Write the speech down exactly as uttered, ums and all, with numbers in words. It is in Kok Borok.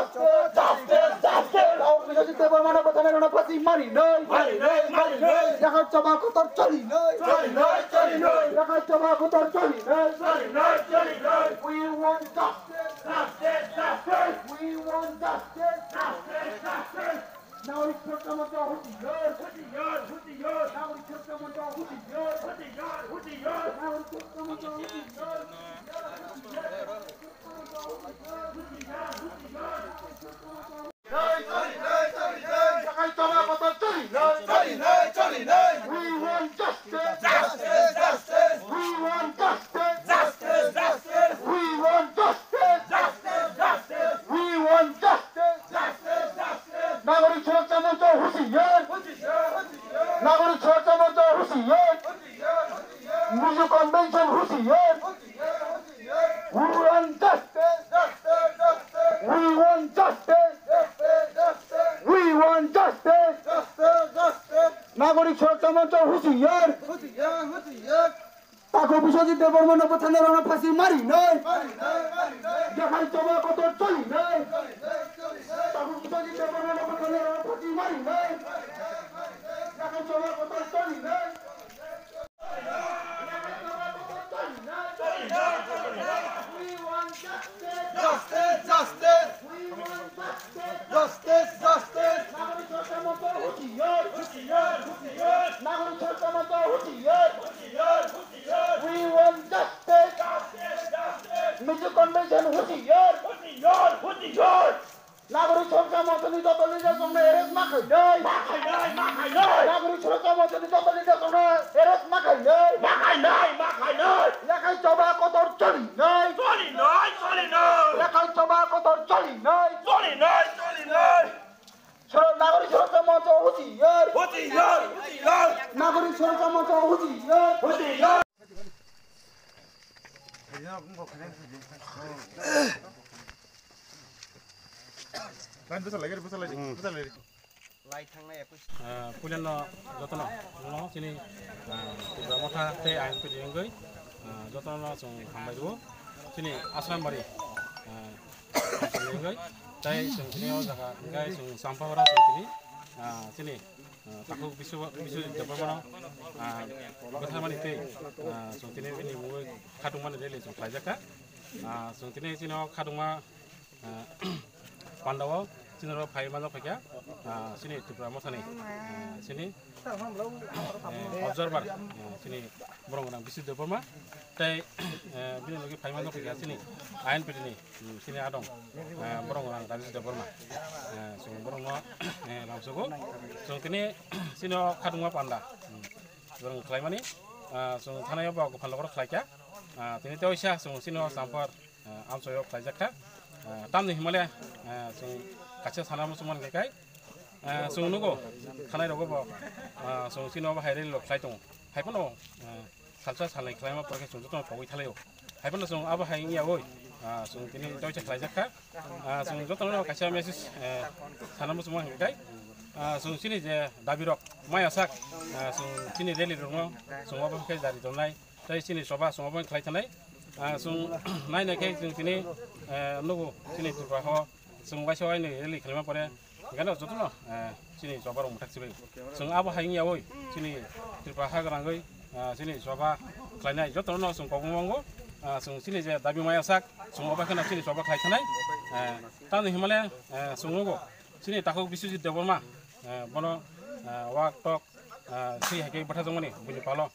Justice, justice. Biswajit Debbarmano bwtharnai rokno phachi marinai. Marinai, marinai. Yakhai choba kotor cholinai. Cholinai, cholinai. Yakhai choba kotor cholinai. Cholinai, cholinai. We want justice. Justice, justice. We want justice. Justice, justice. Nagorik Suraksha Moncho husiar. Husiar, husiar. Nagorik Suraksha Moncho husiar. Husiar, husiar. Nagorik Suraksha Moncho husiar. Yakhai choba kotor cholinai. Cholinai, cholinai. We want justice. Justice, justice. We want justice. Justice, justice. We want justice. Justice, justice. We want justice. Justice, justice. Nagorik Suraksha Moncho husiar. Husiar, husiar. Nagorik Suraksha Moncho husiar. Husiar, husiar. Mizo Convention husiar. Husiar, husiar. We want justice. Justice, justice. We want justice. Justice, justice. We want justice. Justice, justice. Nagorik Suraksha Moncho husiar. Husiar, husiar. Takhuk Biswajit Debbarmano bwtharnai rokno phachi marinai. Marinai, marinai. Yakhai choba kotor cholinai. Cholinai, cholinai. Takhuk Biswajit Debbarmano bwtharnai rokno phachi marinai. Marinai, marinai. Yakhai choba kotor cholinai. Justice, justice. Justice, justice. We want justice. Mizo Convention husiar. Nagorik Suraksha Monchoni joto leader rokno arrest ma khainai. Ma khainai, ma khainai. Nagorik Suraksha Monchoni joto leader rokno arrest ma khainai. Ma khainai, ma khainai. Yakhai choba kotor cholinai. Cholinai, cholinai. Yakhai choba kotor cholinai. Cholinai, cholinai. Sura-, Nagorik Suraksha Moncho husiar. Husiar, husiar. Nagorik Suraksha Moncho husiar. Husiar. Lain bwsa lai, bwsa lai, bwsa lai. Ah, puilano jotono, jotono chini, ah, Tipra Motha tei I N P T wngwi, ah, jotono chwng hambai rwo. Chini Asrambari, ah, wngwi, tei chwng chini o jaga wngkhe chwng Champahora chwng chini, ah, chini, ah, takhuk Biswa-, Biswajit Debbarmano, ah, bwtharmani tei, ah, chwng chini bini mungwi khatungmani rally chwng khlaijakha. Ah, chwng chini chini o khatungma, ah, pandao chini rok phai manjak phaikha, ah, chini Tipra Mothani, ah, chini, eh, observer, eh, chini borok gwnang Biswajit Debbarma tei, eh, bini logi phai manjak phaikha chini I N P T ni, hmm, chini adong, eh, borok gwnang Rajesh Debbarma, eh, chwng borokno, eh, lamsogo chwng tini chini o khatungma panda, hmm, borok khlaimani, ah, chwng thanai o bo Gopal Nagar khlaikha, ah, tini tei oisa chwng chini o Champar, ah, amchoi o khlaijak kha. Ah, tamni himale, ah, chwng kaisa sana muchung man khe kai, ah, chwng nugo thanai rogo bo, ah, chwng chini obo hai rally rok khlai tongo. Hai phano, ah, salsa salnai khlaima pore khe chwng jotono pogwi thalaio. Hai phano chwng abo hai wngya oi, ah, chwng tini doisa khlaijak kha. Ah, chwng jotono kaisa message, eh, sana muchung man khe kai, ah, chwng chini je dabi rok maya sak, ah, chwng chini rally rokno chwng obo khe jari tongnai. Tei chini choba chwng obo khlai thanai. Ah, chwng nai nai khe chwng tini, eh, nugo chini Tripura ho chwng waisa wainwi rally khlaima pore gana jotono, eh, chini choba rok mwthak sibai. Chwng abo hai wngya oi chini Tripura ha gwnangwi, ah, chini choba khlainai jotono chwng kok mwngo. Ah, chwng chini je dabi maya sak chwng obo kheno chini choba khlai thanai. Eh, tamni himale, eh, chwng nugo chini takhuk Biswajit Debbarma, eh, bono, eh, wak tok, ah, si hai khe bwthajakmani buini palo.